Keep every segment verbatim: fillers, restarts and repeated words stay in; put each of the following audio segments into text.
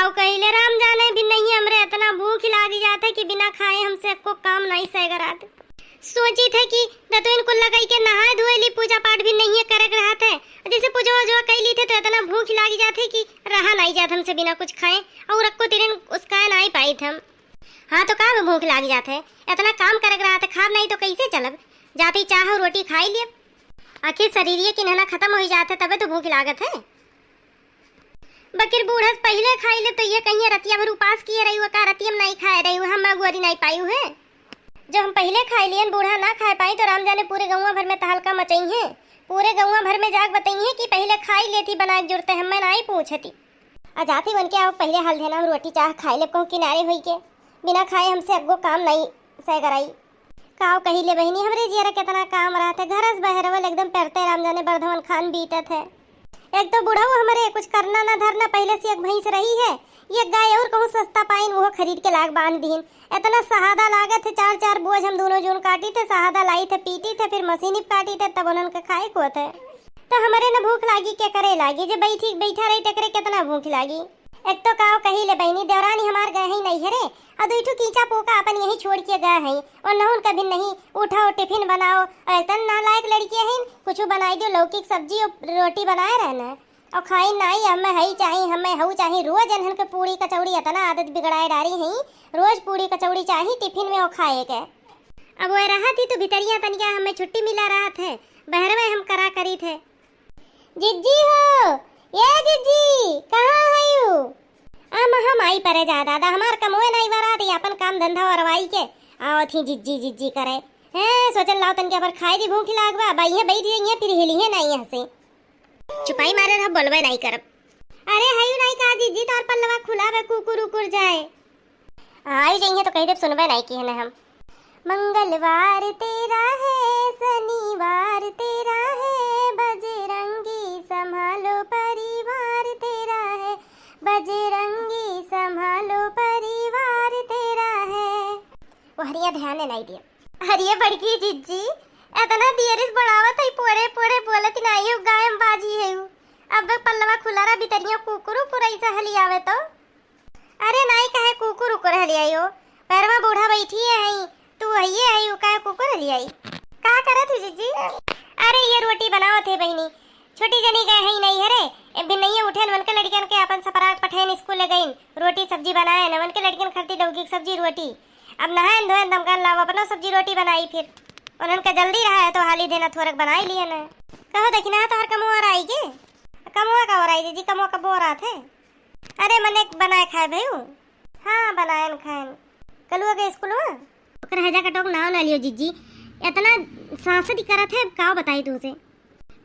अउ कहिले राम जाने भी नहीं, हमरे इतना भूख लागी जात है कि बिना खाए हमसे एको काम नहीं सैगरात। सोचित है कि दतुइन कुल लगाई के नहाए धोए ली, पूजा पाठ भी नहीं है करे के रहत है। जैसे पूजा वूजा कई ली थे तो इतना भूख लागी जात है कि रहा नहीं जात हमसे बिना कुछ खाए, अउ रक्को तिरिन उसका नहीं पाई थे हम। हाँ तो का में भूख लागी जात है, इतना काम करे के रहत है, खाब नहीं तो कैसे चलब? जाती चाह अउ रोटी खाई लिए, आखिर शरीरिये किन्हना खत्म हो जात है तबे तो भूख लागत है। बकिर बूढ़स पहिले खाई ले तो ये कहिए रतिया भर उपास किए रही हुआ का, रतिया में नहीं खाए रही हुआ, हम अगुअरी नहीं पाई हुए। जब हम पहिले खाई लियन, बूढ़ा ना खाए पाई तो राम जाने पूरे गौवा भर में तहलका मचई है, पूरे गौवा भर में जाग बतई है कि पहिले खाई लेती बना के जुड़ते हम, मैं नहीं पूछती। आ जाती बन के आओ पहिले हल देना, हम रोटी चाह खाई ले कहूँ किनारे होई के, बिना खाए हमसे अग्गो काम नहीं सैगराई। काव कही ले बहिनी, हमरे जियरा केतना काम रहत है, घर से बहरवल एकदम पेरते राम जाने बरधवन खान बीतत है। एक तो बुढ़ऊ हमरे कुछ करना ना धरना, पहिले से एक भैंस रही है, एक गाय और कहूँ सस्ता पाइन, वो खरीद के लाग बांध दीन। इतना सहादा लागत है, चार चार बोझ हम दोनों जून काटी थे, सहादा लाई थे, पीटी थे, फिर मशीनी पे काटी थे, तब उन्हन के खाए को थे। तो हमरे न भूख लागी, के करे लागी, जे बैठी बैठा रही, तेकरे केतना भूख लागी। एक तो काव कही ले बहिनी, देवरानी हमार गए हैं नैहरे, और दुई ठो कीचा पोका अपन यहीं छोड़ के गए हैं, और नहुन कभी नहीं उठाओ, टिफिन बनाओ, और इतन नालायक लड़की हैं, कुछ बनाई दो, लौकी की सब्जी और रोटी बनाए रहना, और खाई नाई, हमें हई चाही, हमें हऊ चाही, रोज इन्हन के पूड़ी कचौड़ी इतना आदत बिगड़ाए डारी हैं, रोज पूड़ी कचौड़ी चाही टिफिन में वो खाए के। अब वो रहत ही तो भितरिया तनिया हमें छुट्टी मिला रहत है, बहरवे हम करा करी थे। जिज्जी हो, ए जिज्जी, कहाँ हयू? आ महा माई परे जा दादा, हमार कमोए नाई बरात, ये अपन काम धंधा ओरवाई के आवत ही जिज्जी जिज्जी करे। हैं, सोचन लाओ तनके पर खाए दी भूख लाग बा, बा ये बैठ जाइए, फिर हिली है नाई यहाँ से। चुपाई मारे रह, बोलबे नाई करब। अरे हयू नाई का जिज्जी, तोर पल्लवा खुला बे, कुकुर उकुर जाए। आई जइहे तो कही देब सुनबे नहीं की है हम। मंगलवार तेरा है, शनिवार तेरा है, बजरंगी संभालो परिवार तेरा है, बजरंगी संभालो परिवार तेरा है। वो हरिया ध्यान नहीं दिया। अरे बड़की जिज्जी, इतना दियरिस बढ़ावत है, पोड़े पोड़े बोलत नहीं हो, गायम बाजी है। अब पल्लवा खुला रहा, भीतरिया कुकुर उकुर ऐसा हली आवे तो। अरे नाई, काहे कुकुर उकुर हलियाई हो? पैरवा बूढ़ा बैठी है, हई, तू हइये हई, उ काहे कुकुर हलियाई? का करत हू जिज्जी? अरे ये रोटी बनावत है बहिनी, छोटी जनी गए हई नहीं हरे, ए बिनैया उठेन, उनके लड़कियन के अपन सपराग पठेन स्कूल ले गईन, रोटी सब्जी बनाएन, उनके लड़कियन खरती लौकी के सब्जी रोटी। अब नहाएन धोएन दमकन लाओ, अपनो सब्जी रोटी बनाई फिर। उन्हन का जल्दी रहा है तो हाली देना थोरक बनाई लिए न। कहो देखी ना तोहर कमो आ रहा है के? कमो का हो रहा है जिज्जी, कमो का बो रहा थे। अरे मने बनाए खाए भयू? हाँ, बनाएन खाएन। कलुआ के स्कूल में? ओकर हैजा कटोक नाव ना लियो जिज्जी, इतना सांसत ही करत है, का बताई तुमसे।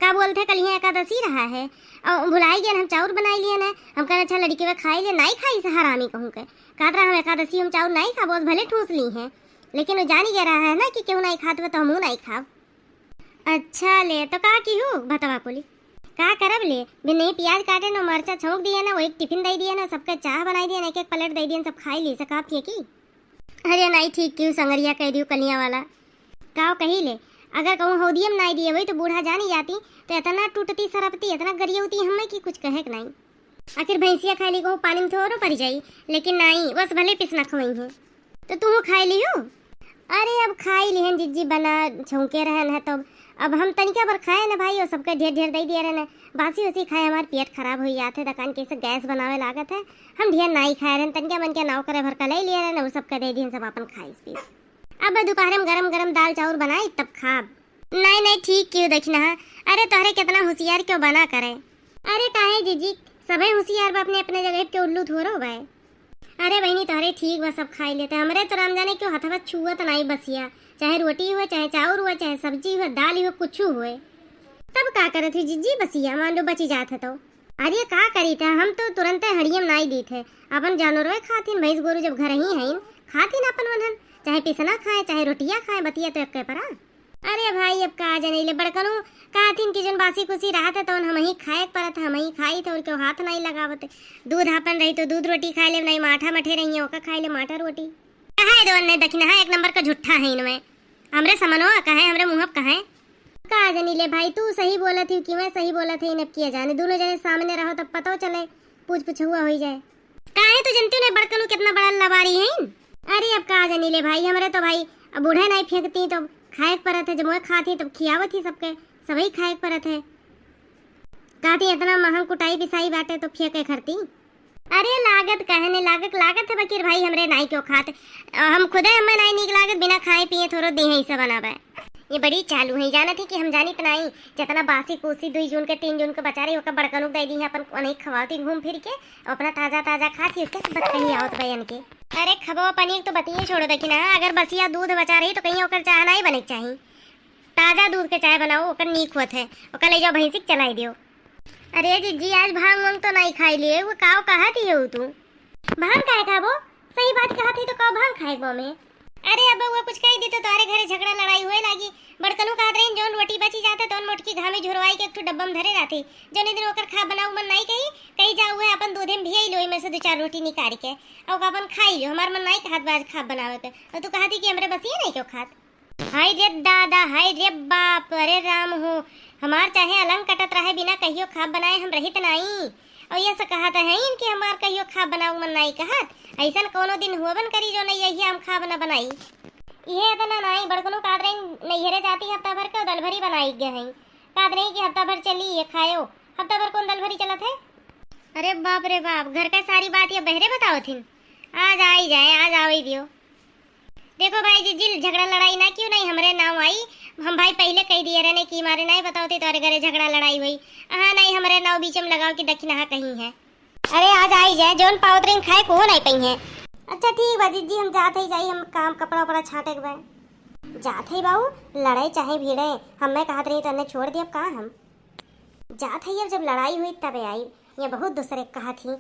का बोलते कल यहाँ एकादशी रहा है और भुलाई गए हम चाउर बनाई लिए ना। हम कहना अच्छा लड़के वे खाई ले, नाई खाई से हरामी कहूँ के। कहत रहा हम एकादशी हम चाउर नाई खाबो, भले ठूस ली हैं, लेकिन वो जानी गया रहा है ना कि केहू नाई खात हुए तो हमहू नाई खाब। अच्छा ले, तो का की हो भतवा कुली? का करब ले, बिन नहीं प्याज काटे न मरचा छौंक दिए ना, वो एक टिफिन दे दिए ना, सबके चाह बनाई दिए ना, एक एक प्लेट दे दिए, सब खाई ली, सकाब के की। अरे नाई ठीक क्यों संगरिया कह दियो कलिया वाला। काव कही ले, अगर कहूँ हौदियम नाई दिए वही तो बूढ़ा जानी जाती, तो इतना टूटती सरपती, इतना गरियौती हमें कि कुछ कहे के नाई। आखिर भैंसिया खाए ली कहूँ पानी में थोड़ो पड़ जाई, लेकिन नाई, बस भले पिसना खवई है। तो तू खाए लियो? अरे अब खाई लिहन जिज्जी, बना छौंके रहन है तो अब हम तनिका भर खाए न भाई, और सबके ढेर ढेर दे दिया रहन। बासी उसी खाए हमार पेट खराब हो जात है, दकान के से गैस बनावे लागत है। हम ढेर नाई खाए रहन, तनिका मन के नाव करे भर का ले लिया रहन, वो सबके दे दिहन, सब अपन खाइस पीस। अब दोपहर में गरम गरम दाल चाउर बनाई तब खाब। नहीं नहीं ठीक क्यों देखना है। अरे तोहरे कितना होशियार क्यों बना करे। अरे काहे जिज्जी, सभे होशियार बा अपने अपने जगह के, उल्लू थोड़ो बा। अरे बहिनी, तोहरे ठीक बा, सब खाई लेते। हमरे तो राम जाने क्यों हथवा छुअत नाई बसिया, चाहे रोटी हुए, चाहे चाउर हुए, चाहे सब्जी हुए, दाल हुए, कुछ हुए। तब का करत हुई जिज्जी बसिया, मान लो बची जात है तो? अरे का करी थे, हम तो तुरंते हड़ियम नाई दी थे। अपन जानवर खातिन, भैंस गोरू जब घर ही हैं, खातिन अपन वनहन, चाहे पिसना खाए, चाहे रोटिया खाए, बतिया तो एक परा। अरे भाई, अब का जनैले बड़कनो कहथिन कि जौन बासी कुसी रहत है तौन हमही खाए के परत है, हमही खाई थे और केहू हाथ नहीं लगावत है। दूध आपन रही तो दूध रोटी खाए ले, नहीं माठा मठे रही है, ओका खाए ले माठा रोटी। कहा है दोन ने दखिना है, एक नंबर का झूठा है इनमें। हमरे समनवा कहे, हमरे मुँह पे कहे। का जनैले भाई, तू सही बोलत ही कि मैं सही बोलत है, इन्हें किया जाने, दोनों जने सामने रहो तब पतो चले, पूछ पुछुआ हो जाए। काहे, तू जनती नहीं बड़कनू कितना बड़ा लबारी है? अरे अब का जानी ले भाई, हमरे तो भाई अब बूढ़े नहीं फेंकती तो खाए के परत है, जब मोए खाती तब खियावत ही सबके, सबही खाए के परत है। कहती इतना महंग कुटाई पिसाई बाटे तो फेंके खरती। अरे लागत काहे नहीं, लागत, लागत है बकीर भाई हमरे नाई क्यों खात। अ, हम खुदे हमें नाई नीक लागत, बिना खाए पिए थोड़ो देह ऐसे बनावे। ये बड़ी चालू है, जानत ही कि हम जानित नाई, जितना बासी कूसी दुई जून के, तीन जून के बचा रही, ओकर बड़कनू दे दी है, अपन उन्हें खवाती घूम फिर के, और अपना ताजा ताजा खाती, ओके बतकही आवत बयन के। अरे खबवा पनीर तो बतिये छोड़ो, देखी ना, अगर बसिया दूध बचा रही तो कहीं ओकर चाह नाई बने के चाही। ताजा दूध के चाय बनाओ, ओकर नीक होत है, ओकर ले जाओ भैंसी के चलाई दियो। अरे जिज्जी, आज भांग वांग तो नाई खाई लिए, वो काव कहत ही हो तू? भांग काहे खाबो? सही बात कहत ही तो काव भांग खाए बो में? अरे अब वो कुछ कही दी तो तोहरे घरे झगड़ा लड़ाई हुए लागी। बड़कनू कहत रही जौन रोटी बची जाता तौन मोटकी घामे झुरवाई के एक ठो डब्बा में धरे रहती, जौने दिन ओकर खा बनाऊ मन नाई कही, कही जा उहे अपन दूधे में भियाई लो, में से दो चार रोटी निकाल के, और अपन खाई लो। हमार मन नाई कहत बा आज खा बनावे के, और तू कहती कि हमरे बसिए नहीं क्यों खात। हाय रे दादा, हाय रे बाप, अरे राम हो, हमार चाहे अलंग कटत रहे बिना कहियो खाब बनाए हम रहित नाई। और ये से कहत हैं इनके हमार कहियो खाब बनाऊ मन नाई कहत, ऐसन कोनो दिन हुआ बन करी जो नहीं यही हम खाब न बनाई। ये इतना नाई बड़कनू काट रही नैहरे जाती हफ्ता भर के दल भरी बनाई गए हैं, काट रही कि हफ्ता भर चली ये खायो, हफ्ता भर कौन दल भरी चलत है? अरे बाप रे बाप, घर का सारी बात ये बहरे बताओ थिन। आज आई जाए, आज आवे दियो। देखो भाई जी, जिल झगड़ा लड़ाई ना क्यों नहीं हमरे नाव आई। हम भाई पहले कह दिए रहने कि मारे नहीं बताओ थे तोरे घरे झगड़ा लड़ाई हुई। हाँ नहीं हमरे नाव बीच में लगाओ कि दक्षिणा कहीं है। अरे आज आई जाए, जौन पावत रही खाए को नहीं पई है। अच्छा ठीक बा जिज्जी, हम जात ही जाई, हम काम कपड़ा उपड़ा छाटे के बा। जात ही बाऊ, लड़ाई चाहे भिड़े, हम मैं कहत रही तो छोड़ दियब का हम। जात ही अब जब लड़ाई हुई तबे आई, ये बहुत दूसरे कहा थी।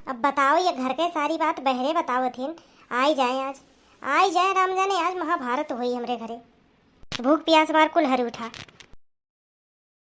अब बताओ ये घर के सारी बात बहरे बताओ थिन। आई जाए आज, आई जाए राम जाने आज महाभारत हुई हमरे घरे। भूख प्यास मार कुल हर उठा।